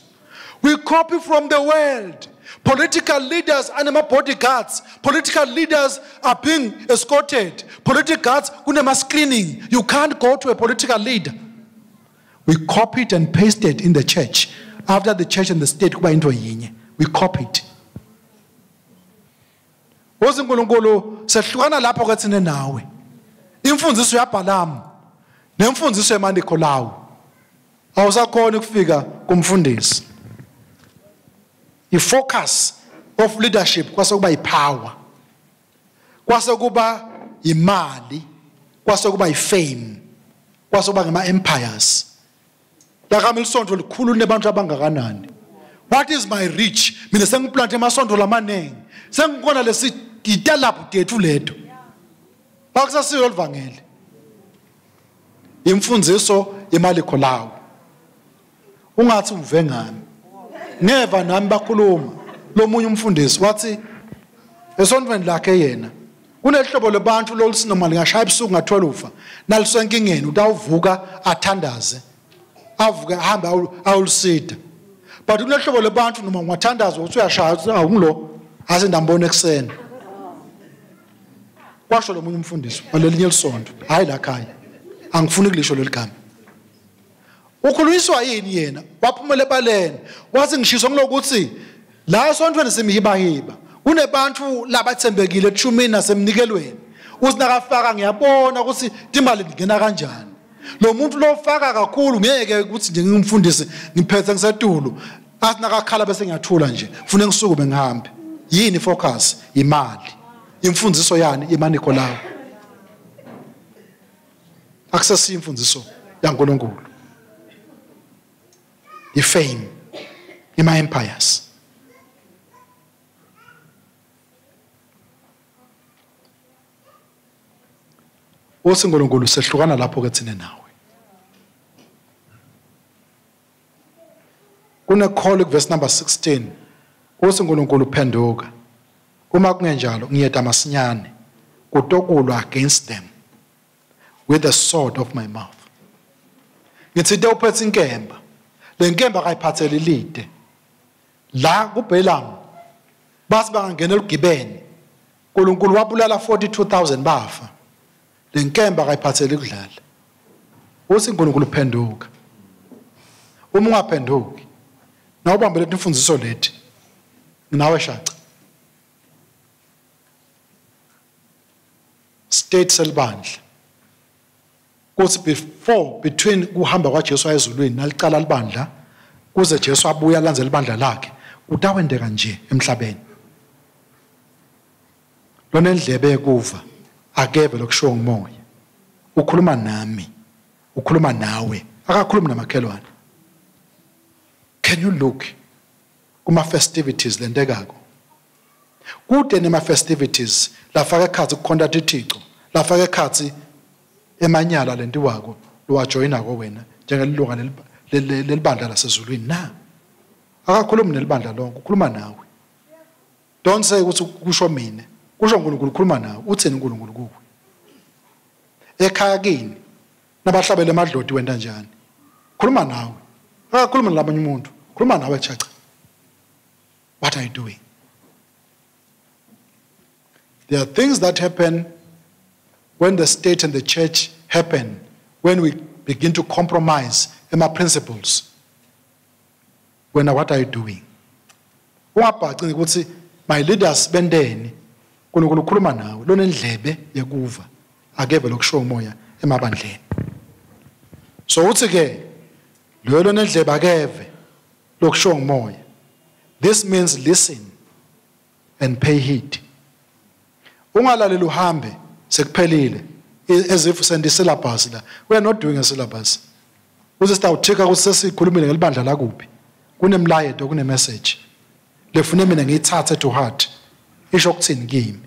We copy from the world. Political leaders and ama bodyguards. Political leaders are being escorted. Political guards kunema screening. You can't go to a political leader. We copied and pasted in the church. After the church and the state kuba into yinye. We copied. Wothi uNkulunkulu sehlukana lapho ke thina nawe. Imfundiso yaBalaam nemfundiso yemaNikolawu. Awusakhona ukufika kumfundisi. I-focus of leadership kwase kuba ipower, kwase kuba imali, kwase kuba ifame, kwase kuba ngama empires. Lakami lisonto likhulu nebantu abangakanani. What is my reach? Mina sengiplante emasonto lamaningi, sengikona lesi ditalaphu tethu leto. Bakusasiyo livangeli. Imfundiso yemaNikolawu. Ungathi uve ngami. Ngeva nami bakhuluma. Lomunye umfundisi wathi esontweni lakhe yena kunehlobo labantu lolusinoma lingashaya ebusuku nga-12 nalisenkingeni utawuvuka athandaze, avuke ahambe ayolusida. But kunehlobo labantu noma ungathandaza uthi uyashaya uthi awungilo ase ndambona ekuseni. Kwasho lomunye umfundisi walelinye lisonto, hayi la khaya, angifuni ukulisho leli gama. Ukhulunyiswa yini yena? Waphumela ebaleni wathi ngishiswa ngilokuthi la esontweni simihibahiba kunebantu labathembekile ethumini nasemnikelweni. Uthi nakafaka ngiyabona ukuthi imali ingena kanjani. Lo muntu lofaka kakhulu ngeke ukuthi nje ngimfundise ngiphethe ngisetulu, athi nakakhala bese ngiyathula nje, ufune ngisukume ngihambe. Yini focus? Imali. Imfundiso yani? ImaNikolawu. Akusesiyo imfundiso yaNkulunkulu. Ifame, ima empires. Uthi uNkulunkulu sehlukana lapho ke thina nawe. Kune-call verse number 16. Uthi uNkulunkulu uphenduka. Uma kungenjalo ngiyeta masinyane kutokulwa against them with the sword of my mouth. Ngithinte uphethe inkemba. Le nkemba akayiphatheli lide. La kuBalaam bathi bangangena elugibeni uNkulunkulu wabulala 42000 bafa. Le nkemba akayiphatheli kudlala. Uthi uNkulunkulu uphenduka. Uma ungaphenduki nawubambe leti mfundiso leti nawe shaca. State selibandla kuthi before between kuhamba kwaJesu ezulwini nalicala libandla kuze Jesu abuya alandzele libandla lakhe kutawenteka nje emhlabeni. Lona endlebe yekuva akeve lokushiwo ngumoya. Ukhuluma nami, ukhuluma nawe, akakhulumi namakhelwane. Can you look kuma festivities lentekako? Kude nema festivities lafaka ekhatsi kukhonta tithixo, lafaka ekhatsi emanyala lentiwako lowajoyinako wena njengelilunga lelibandla lasezulwini na. Akakhulumi nelibandla lonke, ukhuluma nawe. Don't say ukuthi kusho mina, kusho uNkulunkulu ukhuluma nawe. Uthini uNkulunkulu kuwe? Ekhaya kini nabahlabele emadloti wenta njani? Khuluma nawe. Akakhuluma nalabanye umuntu, khuluma nawe chacha. What are you doing? There are things that happen when the state and the church happen, when we begin to compromise our principles. When what are you doing? Ungabhaci ukuthi my leaders bendeni, uNkulunkulu ukhuluma nawe, lonendlebe yekuva, akeve lokusho umoya emabandleni. So uthi ke loyo lonendlebe akeve lokusho umoya. This means listen and pay heed. Ungalaleli uhambe sekuphelile as if send syllabus la. We are not doing a syllabus. Uze sitawuthika ukuthi sesikhulumile ngelibandla lakuphi. Kunemlayeto, kune message. Lefune mina ngiyithathe to heart. Isho ukuthini kimi?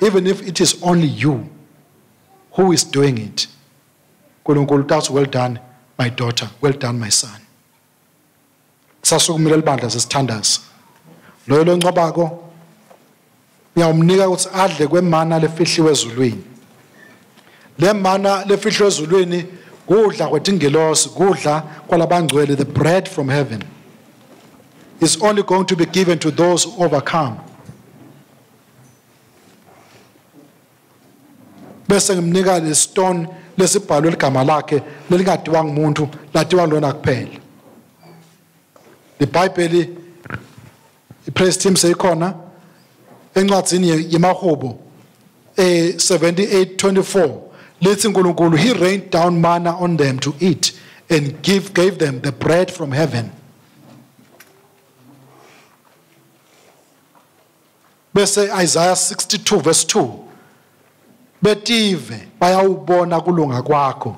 Even if it is only you who is doing it. uNkulunkulu uthi well done my daughter, well done my son. Sasukumile libandla sesithandaza. Loyo loncwabako ngiyawumnika ukuthi adle kwemana lefihliwe ezulwini. Le mana lefihliwe ezulwini kudla kwetingelosi, kudla kwalabangcwele, the bread from heaven is only going to be given to those who overcome. Bese ngimnika le stone lesibhalwe ligama lakhe lelingadiwa ngumuntu, latiwa lona kuphela. IBhayibheli ipraise team seyikhona encwadzini yemahubo 78:24 lithi uNkulunkulu he rained down manna on them to eat and gave them the bread from heaven. Bese Isaiah 62 verse 2 betive bayawubona kulunga kwakho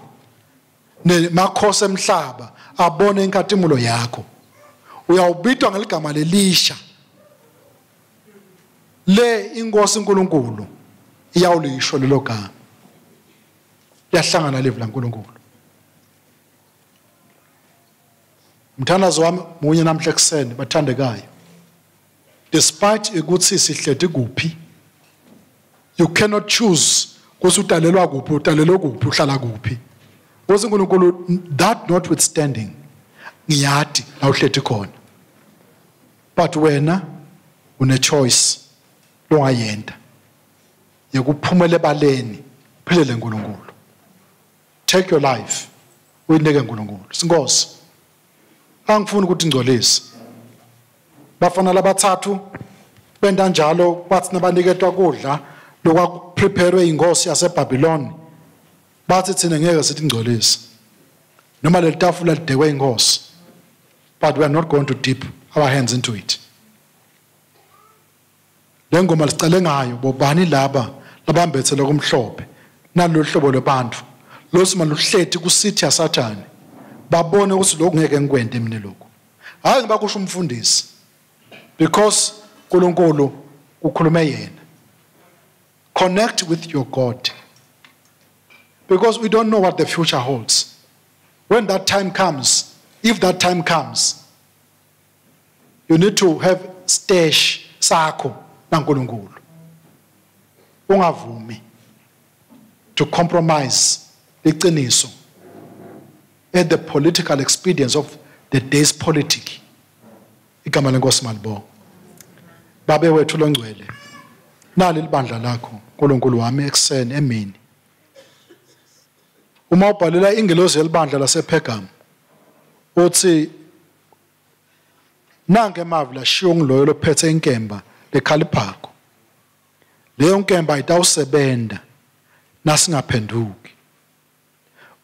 nemakhosi emhlaba abone inkatimulo yakho. Uyawubitwa ngeligama lelisha le inkosi uNkulunkulu iyawulisho lelo gama. Liyahlangana live laNkulunkulu. Mthandazo wami munye namhla ekuseni bathandekayo. Despite ukuthi sihleti kuphi, you cannot choose ukuthi udalelwa kuphi, udalelwe kuphi, uhlala kuphi. Uthi uNkulunkulu that notwithstanding ngiyati la uhleti khona. But wena une choice longayenta yekuphumela ebaleni uphilele uNkulunkulu. Take your life uyinike uNkulunkulu. Sinkosi angifuni ukuthi ngcolise. Bafana labathathu benda njalo bathi nabaniketwa kudla lokwakuprepare inkosi yaseBabylon bathi thina ngeke sithi ngcolise noma leli tafula lidekwe inkosi, but we are not going to dip our hands into it. Le ngoma sicale ngayo bobani laba labambethele kumhlophe nalolu hlobo lwabantu losima luhleti kusithi yaSathane babone ukuthi lokhu ngeke ngikwente mina lokhu. Hayi ngiba kusho umfundisi because uNkulunkulu ukhulume yena. Connect with your God because we don't know what the future holds. When that time comes, if that time comes, You need to have stash sakho naNkulunkulu. Ungavumi to compromise iqiniso at the political expedience of the day's politic. Igama lenkosi malibonga. Babe wethu longcwele, nali libandla lakho uNkulunkulu wami ekseni emini. Uma ubhalela ingelozi yelibandla lasePergam uthi nange emavi lashiwo ngiloyo lophethe inkemba lekhaliphako, leyo nkemba itawusebenta nasingaphenduki.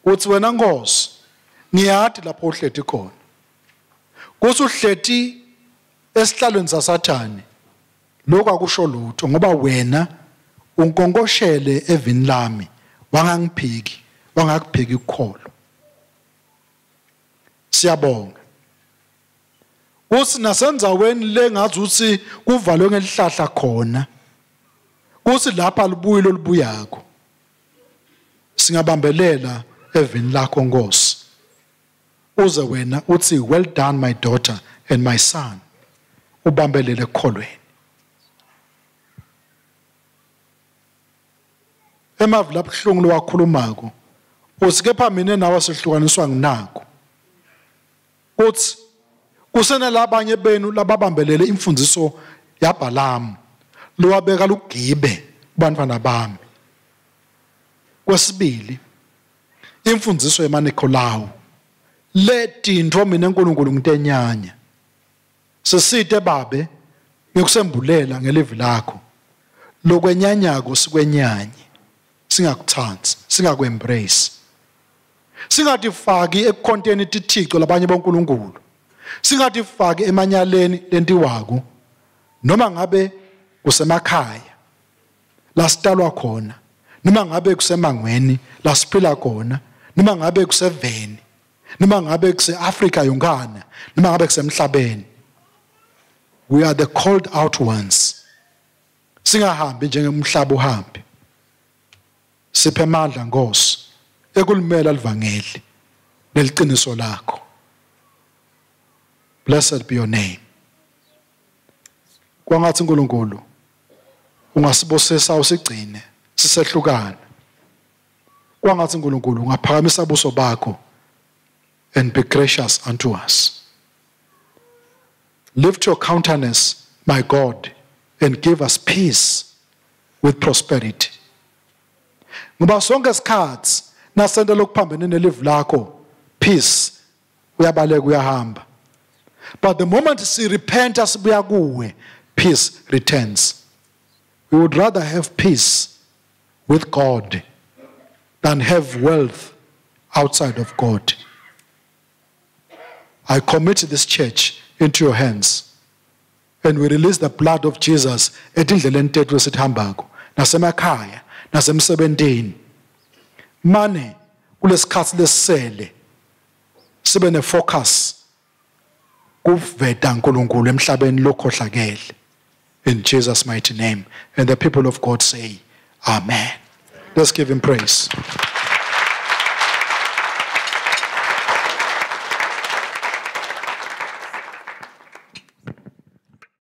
Uthi wena Nkosi, ngiyati lapho uhleti khona, kuthi uhleti esihlalweni saSathane. Lokho akusho lutho ngoba wena unkonkoshele evini lami, wangangiphiki, wangakuphiki ukukholwa. Siyabonga. Kuthi nasendzaweni lengathi uthi kuvalwe ngelihlahla khona, kuthi lapha libuyi lolubuyako, singabambelela evini lakho Nkosi, uze wena uthi well done my daughter and my son, ubambelele ekukholweni. Emavi labuhlungu lowakhulumako uthi kepha mina nawe sihlukaniswa nginako, uthi kusenalabanye benu lababambelele imfundiso yaBhalamu lowabeka lugibe kubantwana bami. Kwesibili, imfundiso yemaNikolawu le tintfo mina uNkulunkulu ngitenyanya. Sisite babe ngikusembulela ngelivi lakho, lokwenyanyako sikwenyanye, singakuthanzi, singakuembrace, singatifaki ekukhonteni tithixo labanye boNkulunkulu, singatifaki emanyaleni lentiwako noma ngabe kusemakhaya la sitalwa khona, noma ngabe kusemangweni la siphila khona, noma ngabe kuseveni, noma ngabe kuse-Afrika yonkana, noma ngabe kusemhlabeni. We are the called out ones. Singahambi njengemhlaba uhambe. Siphe amandla Nkosi ekulimela livangeli neliqiniso lakho. Blessed be your name. Kwangathi uNkulunkulu ungasibusisa usigcine sisehlukana. Kwangathi uNkulunkulu ungaphakamisa ubuso bakho and be gracious unto us. Lift your countenance, my God, and give us peace with prosperity. Ngoba sonke isikhathi nasenta lokuphambene nelivi lakho, peace uyabaleka uyahamba. But the moment si repent sibuya kuwe, peace returns. We would rather have peace with God than have wealth outside of God. I commit this church into your hands, and we release the blood of Jesus etindleleni tethu esithambako, nasemakhaya, nasemsebentini. Mane kulesikhathi lesisele sibe nefocus kuveta uNkulunkulu emhlabeni lokhohlakele. In Jesus' mighty name. And the people of God say, Amen. Let's give him praise.